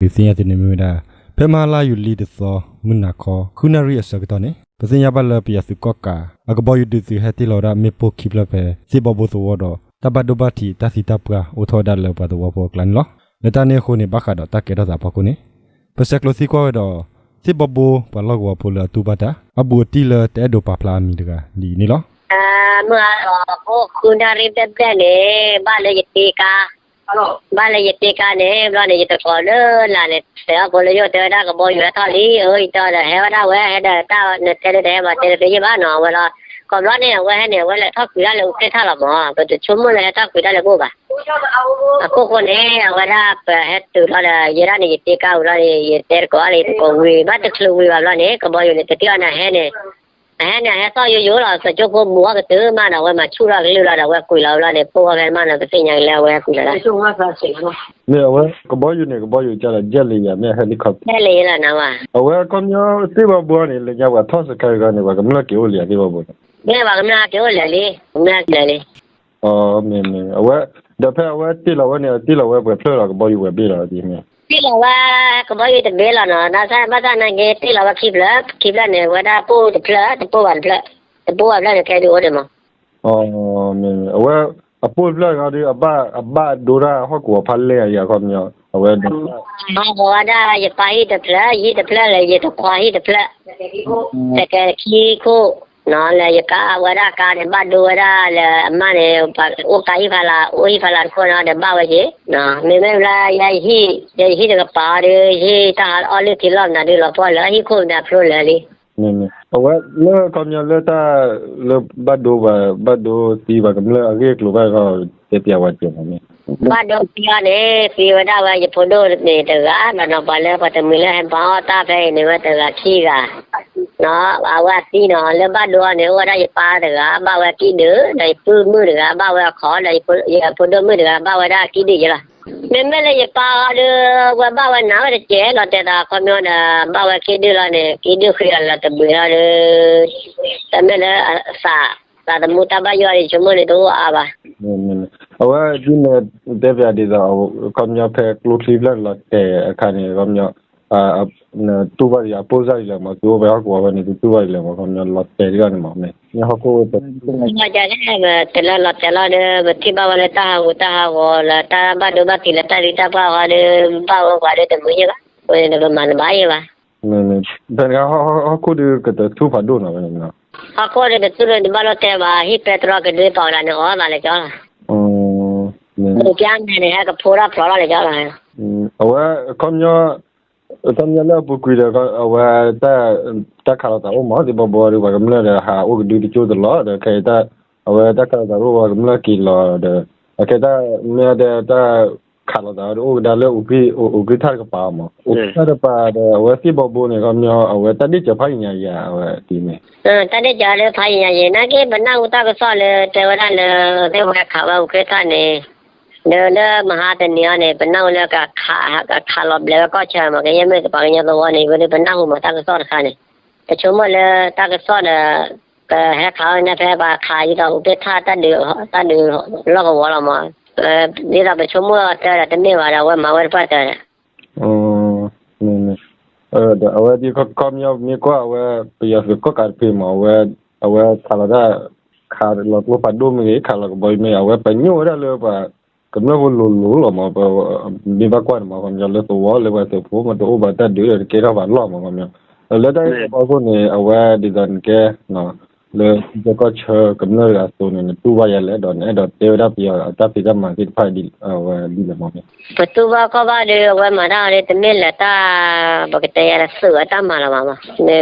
ဒုးသ့ၣ်ညါသုန့ၣ်မ့ၢ်ဝဲဒၣ် ဖဲမဟါလါယူၤလံတသီ မုၢ်နၤခီ ဃုနၣ်ရံၣ်အဆၢကတီၢ်န့ၣ် ပသ့ၣ်ညါဘၣ်လၢပယီၤသုးကီၣ်ကး အကဘီယူၤဒုးသုးဟဲတ့ၢ်လီၤဝဲဒၣ်မ့ၣ်ပိၢ်ခံဖျၢၣ်ဖဲ သ့ၣ်ဘီဘိသဝီဒီး တၢ်ဘၣ်ဒိဘၣ်ထံးတၢ်သံတၢ်ပှၢ်အိၣ်ထီၣ်ဝဲဒၣ်လၢပှၤသဝီဖိအကျါန့ၣ်လီၤ. လၢတၢ်န့ၣ်အဃိန့ၣ် ဘၣ်ဃးဒီးတၢ်ကဲထီၣ်သးအဖီခိၣ်န့ၣ် ပဆဲးကျိးသံကွၢ်ဝဲဒီး သ့ၣ်ဘီဘိပှၤလီၢ်ကဝီၤဖိလၢအတူၢ်ဘၣ်တၢ် အဘူးအတံၢ်လၢတအဲၣ်ဒိးပာ်ဖျါအမံၤတဂၤဒ်အံၤန့ၣ်လီၤ. မုၢ်ဟါလီၤ အိၣ်ဃုနၣ်ရံၣ်ဘျဲၣ်ဘျဲၣ်န့ၣ် ဘၣ်လၢယတ့ကါ ဘၣ်လၢယတ့ကါန့ၣ် ဘျီန့ၣ် ယတကိးလၢလာ်န့ၣ် စဲးအီၣ်ဖိလၢယိၣ်တဲဝဲဒၣ်ကဘီယူၤဟဲထီၣ်လံ အၢ ယတဲဒီး ဟဲဝဲဒၣ်ဝဲ ဟဲဒီးတၢ်နတဲဒ်တဟဲမၤတဲတသ့ယ့ၢ်ဘၣ်နီၤ အဝဲလီၤ. ကိးဘျီန့ၣ် အဝဲဟဲန့ၣ် အဝဲလဲၤထီၣ်ကွံာ်ဒၣ်လၢအူးသ့ၣ်ထၣ်လီၤမး ပတဆိကမိၣ်လၢဟဲထီၣ်ကွံာ်ဒၣ်လၢအအိၣ်ဘၣ်. အခိၣ်ဃိန့ၣ် အဝဲဒၣ်ပဟဲတုၤလီၤဒီး ယဲဒၣ်န့ၣ် ယတ့ကါဝံၤလီၤန့ၣ် ယတဲတကိးအါလၢယတကိးဝံၤ ဘၣ်တချုးဝံၤဘၣ်ဘျီန့ၣ် ကဘီယူၤန့ၣ် တထံၣ်အီၤန့ၣ်ဟဲန့ၣ် အဟဲန့ၣ် အဟဲသီၣ်ယိယိလီၤ သကိးဖိဘူးအီၤကတုၤမးနီၤ အဝဲမၤဆူၣ်ထီၣ်ကလုၢ်လီၤဒီး အဝဲကွံာ်လီၤဝံၤလီၤန့ၣ် ပိၢ်ဝဲဖဲမးနီၤ ပသ့ၣ်ညါက့ၤလၢအဝဲဟဲကွံာ်လီၤလၢ မ့ၢ်အဝဲ ကဘီယူၤန့ၣ် ကဘီယူၤကဒီး jet လံယၤ မ့ၢ် helicopter လံလီၤနဝဲ အဝဲခီပညီ သ့ၣ်ဘီဘိန့ၣ် လၢညါပှၤထီၣ်စခါအံၤန့ၣ် ပှၤကမျၢၢ်က့ၤအိၣ်လံယၤ သ့ၣ်ဘီဘိန့ၣ် မ့ၢ်ပှၤကမျၢၢ်ဟဲက့ၤအိၣ်လံလံ ကမျၢၢ်ဟဲက့ၤလံ မ့ၢ် မ့ၢ် အဝဲ ဒီးဖဲအဝဲတ့ၢ်လီၤဝဲန့ၣ် တ့ၢ်လီၤဝဲပှဲၤဖျၢၣ်လီၤ ကဘီယူၤပှဲၤဘ့ၣ်လီၤ မ့ၢ် တ့ၢ်လီၤဝဲ ကဘီယူၤတဘ့ၣ်လီၤနီၤ ဘၣ်ဆၣ် ဘၣ်ဆၣ်နာ်က့ တ့ၢ်လီၤဝဲခံဖျၢၣ် ခံဖျၢၣ်န့ၣ် ဝဲဒၣ်ပိၢ်တဖျၢၣ် တပိၢ်ဘၣ်တဖျၢၣ် တပိၢ်ဘၣ်ဖျၢၣ်န့ၣ် ခဲဒုးအိၣ်ဒံးမး အဝဲ အပိၢ်တဖျၢၣ်ဒီး အဘၣ်ဒိတၢ်ဟီၣ်ကဝီၤဖးလဲၢ်အံၤအခီပညီ အဝဲ ဟးဂီၤဝဲဒၣ်ယပၢ်ဟံၣ်တဖျၢၣ် ယဟံၣ်တဖျၢၣ်လၢယတခွါဟံၣ်တဖျၢၣ် တကဲခံခိၣ် လၢယကါဝဲဒၣ်ကါန့ၣ် ဘၣ်ဒိဝဲဒၣ်လၢအမါန့ၣ် အိၣ်ကါဟံၣ်ဖးလၢ အိၣ်ဟံၣ်ဖးလၢတခိၣ်န့ၣ်ဒီးဘၣ်ဝဲက့ၤ မ့မ့ၢ်လၢယဟံၣ် ယဟံၣ်တကပၤအီၤဒီး ယဟံၣ်တၢ်ဟးအီၣ်လုၢ်ထံလီၢ်မနုၤဒုးလီၤပှီၢ်လၢဟံၣ်ခိၣ်မနုၤဖျိလၢာ်လံ အဝဲလၢခီပညီလၢတၢ် လၢဘၣ်ဒိ ဘၣ်ဒိသံပှၤကမျၢၢ်အဂ့ၢ်အကျိၤဘၣ်ဒီး တဲပျးဝဲကဲမ့ၢ် ဘၣ်ဒိသံအီၤန့ၣ် သံဝဲဒၣ်ဝဲယဖိဒိၣ်န့ၣ်တဂၤ ဒီးနီၢ်ပှၤလၢပှၤတမှံၤလၢဟဲမၤအီၣ်တၢ်ဖဲအံၤန့ၣ်ဝဲတဂၤခံဂၤ အဝဲအသံနီၤ လၢဘၣ်ဒိအီၤန့ၣ် အိၣ်ဝဲဒၣ်ယပၢ်တဂၤ ဘၣ်ဝဲကံၣ်ဒုး ဒီးယပုၢ်မုၣ်တဂၤ ဘၣ်ဝဲအခီ ဒီးယဖိဒိၣ်မုၣ်တဂၤ ဘၣ်ဝဲဒၣ်ကံၣ်ဒုးယဲလီၤ မ့မ့ၢ်လၢယပၢ်အီၤဒီး ဝဲဘၣ်ဝဲနၤဝဲတကဲး လီၤတဲာ်သးခီပညီဒီး ဘၣ်ဝဲကံၣ်ဒုးလီၤန့ၣ် ကံၣ်ဒုးဃံလီၤလၢတဘှံးလီၤဒီး တမ့ၢ်လၢအသး သးသမူတၢ်ဘၣ်ယိၣ်အီၤဒီး ယဆိကမိၣ်န့ၣ်တအိၣ်အါဘၣ် အဝဲဒ်န့ၣ် တဲပျးဒ်သိး ခီပညီဖဲကျိချံဖျၢၣ်န့ၣ်လီၤတဲာ်အခါန့ၣ် ခီပညီ တူၢ်ဘၣ်ဒံးအပိၢ်စၢ်ဒ်လဲၣ်မး သုအိၣ်ဖဲဟီၣ်ကဝီၤဖဲန့ၣ် သုတူၢ်ဘၣ်ဒ်လဲၣ်မး ခီပညီလီၤတဲာ်ဒ်န့ၣ်မး မ့ၢ်ဟီၣ်ခိၣ် တလၢလီၤတဲာ်လီၤဒီး ပထံၣ်ဘၣ်ဝဲလၢတၢ်ဟးဂူာ်တၢ်ဟးဂီၤလၢတၢ်ဘၣ်ဒိဘၣ်ထံးလၢတၢ်သံတၢ်ပှၢ်အီၤဒီး ဘၣ်ဝဲပှၤဒီးတမုာ်ယဲၢ်ဘၣ် အဃိန့ၣ်ဒီးပမၤတဘၣ်ယဲၢ်ဘၣ် ဖဲန့ၣ် ဟီၣ်ခိၣ်ဒုးကတထူၣ်ဖးဒိၣ်နီၤ ဖဲန့ၣ် ဟီၣ်ခိၣ်ဒုးတထူၣ်ဒုးတဘၣ်လိာ်တဲဘၣ် ဟံၣ်ပဲတြီကဒုးပာ်အီၤလၢန့ၣ် အီၣ်သးလၢကၠီလီၤ ပူၤပျါန့ၣ်န့ၣ် ဟဲကဖိထီၣ်ဖျိးထီၣ်လၢကၠီလီၤ အဝဲ ခီပညီ ခီပညီလၢအပူၤကွံာ်ဒီး အဝဲ တၢ်ခးလိာ်သးအိၣ်မး သ့ၣ်ဘီဘီဒီး ပှၤကမျၢၢ်ဒီး ဟးအိၣ်ကဒုတကၠိတလီၢ်ဒီး ခဲအံၤ အဝဲတၢ်ခးလိာ်သးအိၣ်ပှၤကမျၢၢ်က့ၤလီၤဒီး အခဲတၢ်မ့ၢ်တဲတၢ်ခးလိာ်သးဒီး အိၣ်ကဒါလၢ အိၣ်ကံၢ်ထၣ်တကပၤမး အိၣ်ကံၢ်ထၣ်တကပၤဒီး အဝဲသ့ၣ်ဘီဘိန့ၣ် ခီပညီ အဝဲတၢ်ဒ့ၣ်စၢၤဖးယံၤညါယၤ အဝဲဒ်န့ၣ် တၢ်ဒ့ၣ်စၢၤလၢဖးယံၤညါယဲၢ် နာ်က့ပနၢ်ဟူတၢ်ကစီၣ်လၢတဲဝဲဒၣ်လၢ သ့ၣ်ဝဲခးဝဲအိၣ်ကံၢ်ထၣ်န့ၣ် ဒီးလၢမဟါတနံၤအံၤန့ၣ် ပနၢ်ဟူလၢ ကခးလီၤဘျဲးဝဲကီၢ်ဆၢမး ကယဲၢ်မ့ၢ်ပှၤကညီသဝီန့ၣ် ဝဲဒၣ်ပနၢ်ဟူမးတၢ်ကစီၣ်တခါန့ၣ် ပဆိကမိၣ်လၢတၢ်ကစီၣ်ဒီး ကဟဲခးဝဲန့ၣ်ဖဲပှၤခးဒ်သိးအိၣ်ကံၢ်ထၣ်တၢ်ဒုး တၢ်ဒုးလီၢ်ကဝီၤလီၤမး ဒ်သိးပဆိကမိၣ်တၢ်ဒီးတမ့ၢ်ဘၣ်ဒီး အဝဲမၤဝဲတပှၢ်တၢ်ဒီး မ့ၢ် ဒီးအဝဲဒ်ခီပညီမ့ၢ်ကွၢ်အဝဲ ပယီၤသုးကီၣ်ကးတဖုမး အဝဲ အဝဲခးလီၤတၢ် ခးလီၤကျိဖးဒိၣ်မ့ၢ်ဂ့ၤ ခးလီၤကဘီယူၤမ့ၢ်ဂ့ၤ အဝဲပညိၣ်ဝဲဒၣ်လၢပှၤကမျၢၢ်ဖိလိၤလိၤလီၤမး ပမ့ၢ်ဘၣ်ကွၢ်န့ၣ်မး ခီပညီလၢသဝီလၢပှၤသုးဖိမး တအိၣ်ဘၣ်တၢ်ဒုးဒီးတကဲထီၣ်ဘၣ်လီၢ်မး ခီပညီ လၢတၢ်ဂ့ၢ်အဖီခိၣ်န့ၣ် အဝဲဒ်သိးနကဲ လၢထံဆၢကီၢ်ဆၢကမျၢၢ်တဂၤအသိးန့ၣ် နတူၢ်ဘၣ်ယၤလဲၣ် ဒီးနအဲၣ်ဒိးတဲဝဲဒၣ်ပယီၤအတၢ်ဖံးတၢ်မၤသ့ၣ်တဖၣ်ဒ်အဝဲဒ်လဲၣ်မး ပတူၢ်ဘၣ်ခီၣ်ဘၣ်ဒီး အဝဲမၤတၢ်အီၤဒီး တမ့ၢ်လၢတၢ် ပကတဲယၤလၢသုးအတၢ်မၤလၢၤဘၣ်မး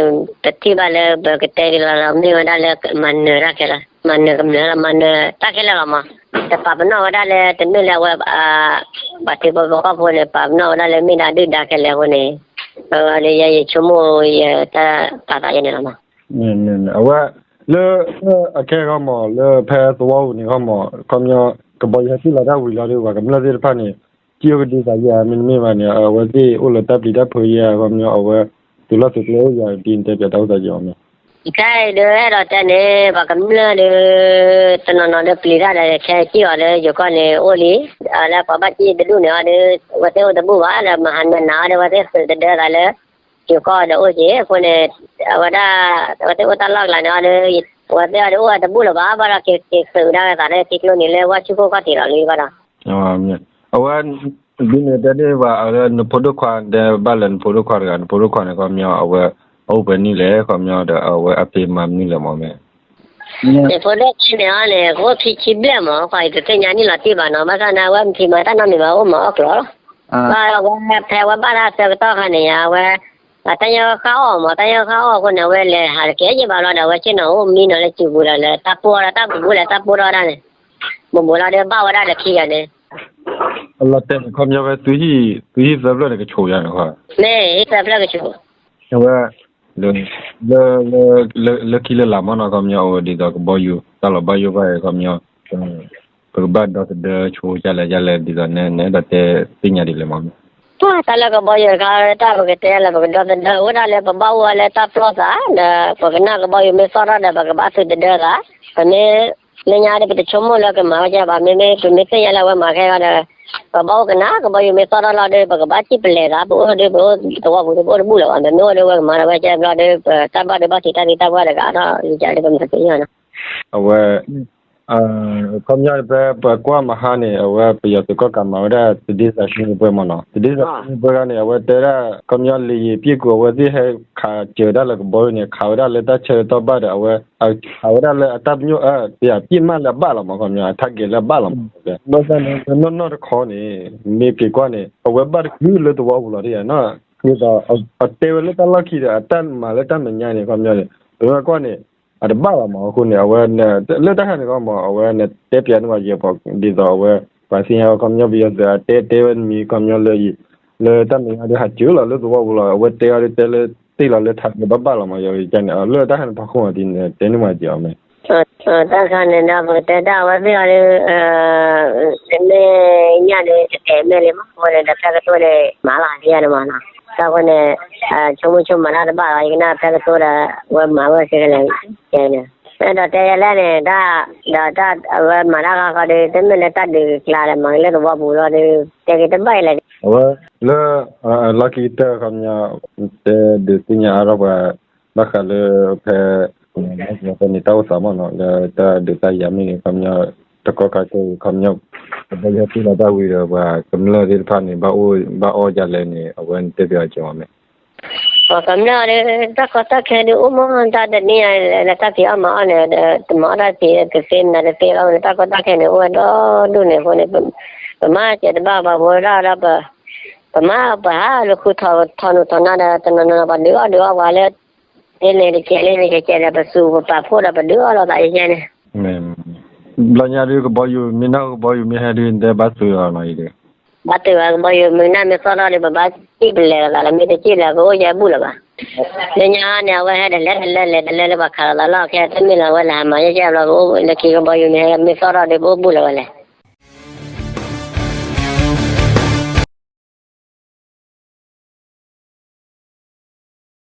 ပထံၣ်ဘၣ်လၢပကတဲဒ်လီၤလီၤ မ့ၢ်ဝဲဒၣ်လၢမၤနၢၤတၢ်ခဲလၢာ် မၤနၢၤကမျၢၢ်လီၤ မၤနၢၤတၢ်ခဲလၢာ်လီၤမး တပာ်ပနီၣ်ဝဲဒၣ်လၢတမ့ၢ်လၢအဝဲ ပှၤထံဖိကီၢ်ဖိန့ၣ် ပာ်ပနီၣ်ဝဲဒၣ်လၢမ့ၢ်ဒၣ်ဒုၣ်ဒါခဲလၢာ်အဃိန့ၣ် အဝဲဒီးယဲယဆိကမိၣ်ယတၢ်ပာ်သးယဲန့ၣ်လီၤမး အဝဲ လၢ အခဲဂီၢ်မး လၢဖဲသဝီပူၤန့ၣ်ဂီၢ်မး ခီပညီ ကဘီယူၤဟဲတ့ၢ်လီၤတၢ်ဝံၤလီၤဒီး ပှၤကမျၢၢ်သ့ၣ်တဖၣ်န့ၣ် စံၣ်အိၣ်ကဒုသးယဲၢ်ဧါ မ့တမ့ၢ်ဘၣ်န့ၣ် အဝဲသ့ၣ်အိၣ်လၢတၢ်ပျံၤတၢ်ဖုးယဲၢ်ဧါ ခီပညီ အဝဲ သုးလီၢ်သုးကျဲအိၣ်ယဲၢ် ဒ်နတဲပျးတၢ်အိၣ်သးယဲၢ်အီၤမ့ၢ် ခဲအံၤဒုး အဲၣ်ဒိးတဲန့ၣ် ပှၤကမျၢၢ်ဒီး တနီၤနီၤဒီးပျံၤတၢ်ဒီး ခဲစံၣ်အီၤလၢယိၤကီၢ်န့ၣ်အိၣ်လံ, လၢပှၤဘၣ်စံၣ်တဒူၣ်န့ၣ်အီၤဒီး အဝဲသ့ၣ်အိၣ်တဘူၣ်ဘၣ်ဒီး မဟါနၤနၤအီၤဒီး အဝဲသ့ၣ်သုးတဒၢသးလၢ ယိၤကီၢ်ဒီးအိၣ်က့ၤအဃိန့ၣ်, အဝဲဒၣ် အဝဲသ့ၣ်အိၣ်တၢ်လီၢ်ကျါန့ၣ်အီၤဒီး အဝဲသ့ၣ်အီၤဒီးအိၣ်ဝဲတဘူၣ်လၢၤဘၣ် ဘၣ်ဒီးက့ၤက့ၤသုးကဒါဝဲသးလၢ ထံကျိန့ၣ်လၢဝၢ်ဆူၣ်ခိၣ်ကီၢ်ထံးလီၤလံဘၣ်ဒီး အဝဲ ဒ်န့ၣ်တဲဒ်ဘၣ် အဝဲနဖိဒိၣ်ခွါဒီးဘၣ်လၢနဖိဒိၣ်ခွါတဂၤ နဖိဒိၣ်ခွါန့ၣ် ခီပညီ အဝဲ အအိၣ်ပှဲၤနံၣ်လဲၣ် ခီပညီဒီး အဝဲအဖံးမၤမနုၤလဲၣ်မ့ၢ်မ့ၢ် ယဖိဒိၣ်ခံန့ၣ်အီၤန့ၣ် အိၣ်ခံဆံဘျဲၣ်မး ပှၤအံၤတသ့ၣ်ညါနံၣ်လီၤတံၢ်ဘၣ်နီၤ ဘၣ်ဆၣ်န့ၣ် အဝဲမ့ၢ်ဖံးမၤတၢ်နီတမံၤဘၣ် အိၣ်မၤအီၣ်ကျိာ်လီၤ. ဘၣ်ဝဲဖဲအဝဲဘၣ်တၢ်ဆၢကတီၢ်ခါန့ၣ်ယါ အဝဲ အတၢ်ညၣ်ဃၣ်အီၣ်မး တၢ်ညၣ်ဃၣ်အီၣ်အဃိန့ၣ် အဝဲလဲၤဟးတကဲယံာ်ဘၣ်လီၤဒီး အဝဲဆ့ၣ်နီၤအိၣ်မံနီၤလၢစုပူၤဒီး လၢတၢ်ပိၢ်ဒီးတၢ်ဘူးဘူးလဲၤတၢ်ပိၢ်ထီၣ်ဝဲဒၣ်န့ၣ် ဘူးဘူးလီၤဒီးဘၣ်ဝဲဒၣ်ဒီးခံဂၤန့ၣ် အလီၤတဲာ်န့ၣ် ခီပညီဖဲ သုဟံၣ်သၢဖျၢၣ်န့ၣ် ကဆိးယါန့ၣ်ဃီ, မ့ၢ်ဟံၣ်သၢဖျၢၣ်ကဆိး, အဝဲ လၢ လၢခံလၢလာ်မ့ၢ်နီၤ ခီပညီ အဝဲဒ်သိးကဘီယူၤ တၢ်လီၤဘၣ်ယိၣ်ဘၣ်အံၤ ခီပညီ ပကဘၣ်ဒီသဒၢဆိကလဲၣ်ကလဲၣ် ဒ်သိးနဲနဲဒီးတဲသ့ၣ်ညါဒ်လဲၣ်မ့ၢ်, ပှၤတၢ်လၢကဘီယူၤတခါ တၢ်ပကတဲလၢပကဒီသဒၢဝဲဒၣ်လၢပဘၣ်အိၣ်ဝဲလၢတၢ်ပျီၢ်သး ဒီးပကနၣ်ကဘီယူၤမ့ၢ်သီၣ်ထီၣ်ဒီး ပကဘၣ်သုးတဒၢသး, ပမ့ၢ် လၢညါဒီး ပတဆိကမိၣ်လၢကမၤဝဲကဲဘၣ် မ့မ့ၢ်ပမ့ၢ်သ့ၣ်ညါလၢအဝဲမၤခဲအံၤဒီး ပဘၣ်အိၣ်ကနၣ် ကဘီယူၤမ့ၢ်သီၣ်ထီၣ်လီၤဒီး ပကဘၣ်စံၣ်ပလဲၤသး ပအိၣ်ဒီး ပအိၣ်သဝီပူၤဒီး ပအိၣ်တဘူၣ်လၢၤဘၣ် မ့မ့ၢ်အိၣ်ဒီးဝဲကမၤဒီးဝဲကဲဘျီဒီး ပတၢ်ဘၣ်ဒိဘၣ်ထံးတၢ်သံတၢ်ပှၢ်တဂၤဒီး ယကဒီးပမၤသ့ၣ်ညါနီၤ အဝဲ ခီပညီဖဲပကွၢ်မဟါန့ၣ် အဝဲပယီၤသုးကီၣ်ကးမၤဝဲဒၣ် သဒ့သးဆှံပှဲၤမ့ၢ်နီၤ သဒ့သးဆှံပှဲၤခါန့ၣ် အဝဲတဲဒၣ် ခီပညီလံာ်ယံာ်ပျံၢ်ကူး အဝဲသ့ၣ်ဟဲခးစၢၤဒၣ်လၢကဘီယူၤန့ၣ် ခးဝဲဒၣ်လၢတၢ်ဆၢကတီၢ်ဘၣ်ဒီး အဝဲ ခးဝဲဒၣ်လၢအတၢ်ပညိၣ်အ ပျံၢ်မးလၢအဘၣ်လီၤမး ခီပညီ အထါက့ၤလၢအဘၣ်လီၤမး ဘၣ်ဆၣ်န့ၣ် နီၢ်နီၢ်တခီန့ၣ် မ့ၢ်က့ၤကွၢ်န့ၣ် အဝဲဘၣ်တကုၤလၢသဝီပူၤလီၤတယါနီၤ ဒ်သိး အတဲဝဲလၢတၢ်လီၢ်ခံဒီး အတၢ်မၤလၢတၢ်မဲာ်ညါန့ၣ် ခီပညီန့ၣ် ပမ့ၢ်ကွၢ်န့ၣ် အတဘၣ်လီၤမး အဃိန့ၣ် အဝဲ လၢတၢ်ခါန့ၣ်ကီမး အဝဲန့ၣ် တဲပျးန့ၢ်ဝဲယဲၢ်ပှၤ ဒ်သိးအဝဲ ပှၤသ့ၣ်ညါခီပညီပယီၤသုးအတဲတဲဝဲတမံၤ ခီပညီလၢ လၢတၢ်မဲာ်ညါဒီးဟးစၢၤလီၤလၢသဝီပူၤလီၤ အဝဲတဲအီၤဒီးတဲလၢ တ့ၢ်လီၤလၢထးက့ၤဘၣ်ဘၣ်လီၤမး ယကန့ၣ် လၢတၢ်ခါန့ၣ်ဖီခိၣ်မး ဒ်န့ၣ် တဲန့ၢ်ဝဲယဲၢ်အီၤမ့ၢ် တၢ်ခါန့ၣ်ဒီး ပကတဲတၢ်အဝဲသ့ၣ်အီၤဒီး မ့ၢ်ညၣ်ဒီး တတဲာ်မဲာ်လံမး အဃိန့ၣ်ဒီး ဖဲကတိၤန့ၣ် မၤလီၤဟးကယၢ်န့ၣ်မးနီၤ တၢ်အဃိန့ၣ် ဆိကမိၣ်ဆိကမးတၢ်တဘၣ်လီၤ ယကနၣ်ဖဲကတိၤဒီး ဝဲမၤဝဲစ့ၢ်ကီးလဲၣ် ကဲန့ၣ် အဲၣ်ဒိးတဲယဲလဲၣ်န့ၣ် တၢ် ဒီးတၢ်အဝဲမၤတၢ်ဃီဃီဒီး တမ့ၢ်လၢတၢ်ဒုးကျါဒီး မၤက့ၤလၢသဝီပူၤလီၤဒီး တဲက့ၤတဘၣ်အံၤလဲၣ် အဝဲ လၢ လီၢ်ခံကတၢၢ်ခီပညီ တဲဒုးသ့ၣ်ညါအါထီၣ်ပှၤ ဘၣ်ဃးလၢဖဲ ဖဲန့ၣ် တၢ်အိၣ်သးမ့ၢ်နီၤ လၢတၢ်ဒုးတၢ်ယၤမ့ၢ်ဂ့ၤ ခီပညီ တကီၢ်ခါခဲအံၤ ခီပညီ ကဘၣ်ယီၢ်တ့ၢ်လီၤတၢ်ဝံၤဒီး ပှၤကမျၢၢ်သ့ၣ်တဖၣ်န့ၣ် ဘၣ်အီၣ်ဒ်လဲၣ်န့ၣ် အဝဲန့ၣ်တဲပျးအီၤကဲမ့ၢ် ပှၤကမျၢၢ်ဒီး တၢ်ကီတၢ်ခဲဒုးအိၣ်မး တၢ်တနံၣ်ညါလၢတၢ်ဖံးအီၣ်မၤအီၣ်န့ၣ် တမၤအီၣ်တၢ်ဖံးတသ့မနုၤတသ့လီၤ တၢ်ကီတၢ်ခဲန့ၣ် အိၣ်ဝဲဒီဒူၣ်န့ၣ်အဃိန့ၣ် ပမၤစၢၤတဘၣ်ဘၣ် ပဝဲဒၣ်ဒီး ပမၤပဟးလၢဃုထီၣ်ထီၣ်နုာ်ထီၣ်နါဒီး တနီၤနီၤပှၤဒုးအီၣ်ဒုးအီပှၤလၢ တဲလဲၤတကဲးလဲၤတကဲးဒီး ပသူၣ်ပပာ်ဖှိၣ်ဒီးပဒုးအီၣ်လိာ်သးယဲၢ်န့ၣ် ဘျီညါဒုးကဘီယူၤ မ့ၢ်နၢ်ကဘီယူၤမ့ၢ်ဟဲဒုး နတဲဘၣ်သုးအီၤနီၤအံၤဒီး ဘၣ်သုးဝဲကဘီယူၤ မ့ၢ်နၢ်မ့ၢ်သီၣ်ထီၣ်ဒီး ပဘၣ်စံၣ်ပလဲၤလိာ်သးလီၤ မ့ၢ်တစံၣ်လဲၤ ပအိၣ်ယဲၢ်ဘူၣ်လၢၤဘၣ်. လၢညါန့ၣ် အဝဲဟဲတလဲၤတလဲၤလဲၤတလဲၤလၢပှၤခးလိာ်သးလီၢ်ခဲ တမ့ၢ်လၢအဝဲလဲၤဟးမၤယဲၢ်ကဲဘျီ ပအိၣ်လၢခံကဘီယူၤမ့ၢ်ဟဲမ့ၢ်သီၣ်ထီၣ်ဒီး ပအိၣ်ဘူၣ်လၢၤဝဲလဲၣ်.